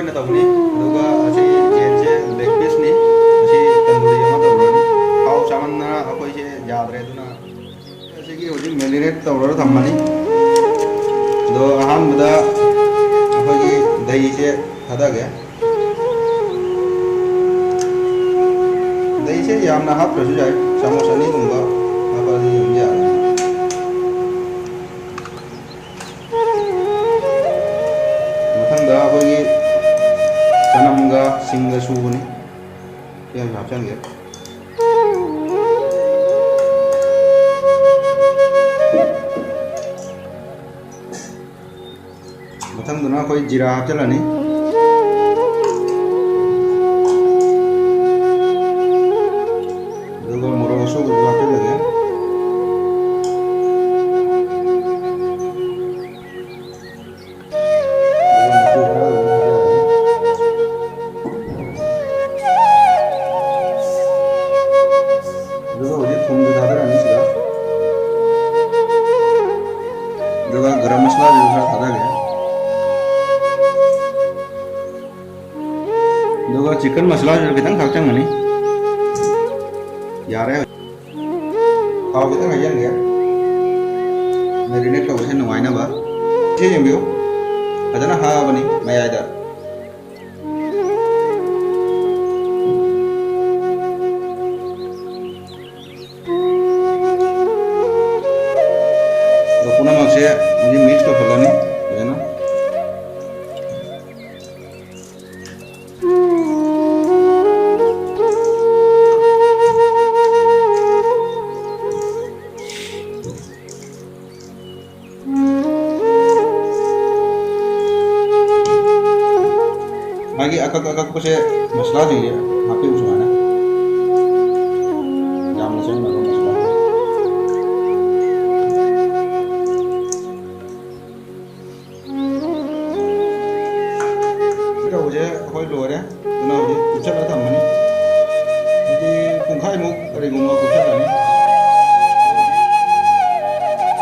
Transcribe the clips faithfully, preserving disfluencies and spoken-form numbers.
ꯑꯣꯏꯅ ꯇꯧꯒꯅꯤ꯫ ꯑꯗꯨꯒ ꯑꯁꯤ ꯌꯦꯟꯁꯦ leg pieceꯅꯤ꯫ ꯑꯁꯤ ꯇꯟꯗꯨꯔꯤ ꯑꯃ ꯇꯧꯔꯅꯤ꯫ ꯊꯥꯎ ꯆꯥꯃꯟꯗꯅ ꯑꯩꯈꯣꯏꯁꯦ ꯌꯥꯗ꯭ꯔꯦ꯫ ꯑꯗꯨꯅ ꯑꯁꯤꯒꯤ ꯍꯧꯖꯤꯛ marinate ꯇꯧꯔꯒ ꯊꯝꯃꯅꯤ꯫ ꯑꯗꯣ ꯑꯍꯥꯟꯕꯗ ꯑꯩꯈꯣꯏꯒꯤ ꯗꯍꯤꯁꯦ ꯊꯥꯗꯒꯦ꯫ ꯗꯍꯤꯁꯦ ꯌꯥꯝꯅ ꯍꯥꯞꯇ꯭ꯔꯁꯨ ꯌꯥꯏ, ꯆꯥꯃꯁ ꯑꯅꯤꯒꯨꯝꯕ ꯍꯥꯞꯄꯗꯤ ꯑꯗꯨꯝ ꯌꯥꯔꯅꯤ꯫ ꯃꯊꯪꯗ ꯑꯩꯈꯣꯏꯒꯤ ꯆꯅꯝꯒ ꯁꯤꯡꯒ ꯁꯨꯕꯅꯤ꯫ ꯁꯤ ꯌꯥꯝ ꯍꯥꯞꯆꯤꯟꯒꯦ꯫ ꯃꯊꯪꯗꯅ ꯑꯩꯈꯣꯏ ꯖꯤꯔꯥ ꯍꯥꯞꯆꯤꯜꯂꯅꯤ꯫ ꯑꯗꯨꯒ ꯃꯣꯔꯣꯛ ꯑꯁꯨꯕꯗꯨ ꯍꯥꯞꯆꯤꯜꯂꯒꯦ꯫ ꯑꯗꯨꯒ ꯃꯆꯨ ꯈꯔ ꯑꯗꯨꯝ ꯍꯥꯞꯆꯤꯜꯂꯅꯤ꯫ ꯑꯗꯨꯒ ꯍꯧꯖꯤꯛ ꯊꯨꯝꯁꯨ ꯊꯥꯗꯔꯅꯤ ꯁꯤꯗ꯫ ꯑꯗꯨꯒ ꯒꯔꯝ ꯃꯁꯥꯂꯥꯁꯨ ꯈꯔ ꯊꯥꯗꯒꯦ꯫ ꯑꯗꯨꯒ chicken ꯃꯁꯥꯂꯥꯁꯨ ꯈꯤꯇꯪ ꯊꯥꯛꯆꯟꯒꯅꯤ꯫ ꯌꯥꯔꯦ꯫ ꯊꯥꯎ ꯈꯤꯇꯪ ꯍꯩꯖꯤꯟꯒꯦ꯫ Marinate ꯇꯧꯕꯁꯦ ꯅꯨꯡꯉꯥꯏꯅꯕ꯫ ꯁꯤ ꯌꯦꯡꯕꯤꯌꯨ꯫ ꯐꯖꯅ ꯍꯥꯕꯅꯤ ꯃꯌꯥꯏꯗ꯫ ꯑꯗꯣ ꯄꯨꯝꯅꯃꯛꯁꯦ ꯍꯧꯖꯤꯛ mix ꯇꯧꯁꯜꯂꯅꯤ ꯐꯖꯅ꯫ ꯃꯥꯒꯤ ꯑꯀꯛ ꯑꯀꯛꯄꯁꯦ ꯃꯁꯂꯥꯁꯤꯡꯁꯦ ꯍꯥꯞꯄꯤꯌꯨ ꯁꯨꯃꯥꯏꯅ꯫ ꯌꯥꯝꯅ ꯆꯪꯅꯕ ꯃꯁꯂꯥ꯫ ꯁꯤ ꯇꯧꯕꯁꯦ ꯑꯩꯈꯣꯏ ꯂꯣꯏꯔꯦ꯫ ꯑꯗꯨꯅ ꯍꯧꯖꯤꯛ ꯀꯨꯞꯁꯜꯂ ꯊꯝꯃꯅꯤ꯫ ꯍꯥꯏꯗꯤ ꯄꯨꯡꯈꯥꯏꯃꯨꯛ ꯀꯔꯤꯒꯨꯝꯕ ꯀꯨꯞꯁꯜꯂꯅꯤ꯫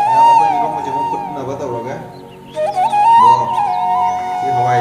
ꯃꯌꯥꯝ ꯑꯩꯈꯣꯏ ꯏꯔꯣꯝꯕꯁꯦ ꯑꯃꯨꯛ ꯐꯨꯠꯅꯕ ꯇꯧꯔꯒꯦ꯫ ꯑꯗꯣ ꯁꯤ ꯍꯋꯥꯏ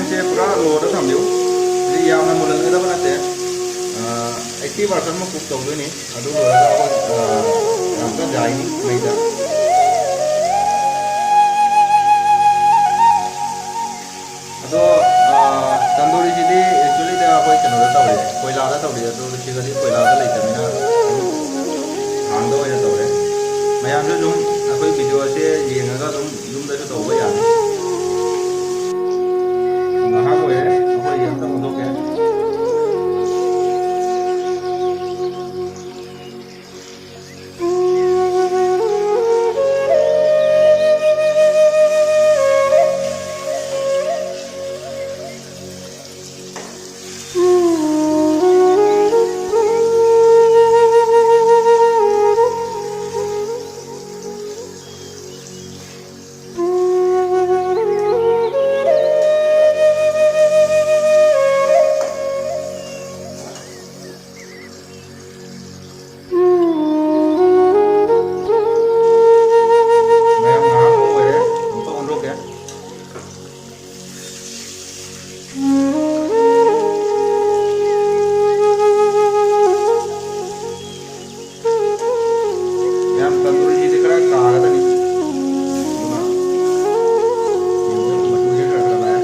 ꯁꯦ ꯄꯨꯔꯥ ꯂꯣꯗ ꯊꯝꯕꯤꯌꯨ꯫ ꯁꯤꯗꯤ ꯌꯥꯝꯅ ꯃꯨꯜꯍꯟꯒꯗꯕ ꯅꯠꯇꯦ꯫ ꯑꯩꯠꯇꯤ ꯄꯥꯔꯁꯦꯟꯃꯨꯛ ꯀꯨꯛ ꯇꯧꯗꯣꯏꯅꯤ꯫ ꯑꯗꯨ ꯂꯣꯏꯔꯒ ꯑꯩꯈꯣꯏ, ꯑ, ꯌꯥꯝ ꯀꯟꯅ ꯌꯥꯏꯅꯤ ꯃꯩꯗ꯫ ꯑꯗꯣ, ꯑ, ꯇꯟꯗꯨꯔꯤꯁꯤꯗꯤ actually ꯑꯩꯈꯣꯏ ꯀꯩꯅꯣꯗ ꯇꯧꯔꯤ, ꯀꯣꯏꯂꯥꯗ ꯇꯧꯔꯤ꯫ ꯑꯗꯣ ꯁꯤꯗꯗꯤ ꯀꯣꯏꯂꯥꯗ ꯂꯩꯇꯕꯅꯤꯅ ꯈꯥꯡꯗ ꯑꯣꯏꯅ ꯇꯧꯔꯦ꯫ ꯃꯌꯥꯝꯁꯨ ꯑꯗꯨꯝ ꯑꯩꯈꯣꯏ ꯚꯤꯗꯤꯑꯣꯁꯦ ꯌꯦꯡꯉꯒ ꯑꯗꯨꯝ ꯌꯨꯝꯗꯁꯨ ꯇꯧꯕ ꯌꯥꯅꯤ꯫ ꯉꯥꯏꯍꯥꯛ ꯑꯣꯏꯔꯦ, ꯑꯩꯈꯣꯏ ꯑꯝꯇ ꯑꯣꯟꯊꯣꯛꯀꯦ꯫ ꯃꯌꯥꯝ ꯉꯥꯏꯍꯥꯛ ꯑꯣꯏꯔꯦ, ꯑꯃꯨꯛꯀ ꯑꯣꯟꯊꯣꯛꯀꯦ꯫ ꯌꯥꯝ ꯇꯟꯗꯨꯔꯤꯁꯤꯗꯤ ꯈꯔ ꯀꯥꯒꯗꯅꯤ꯫ ꯑꯗꯨꯅ ꯃꯆꯨꯁꯦ ꯈꯔ ꯈꯔ ꯂꯥꯛꯑꯦ꯫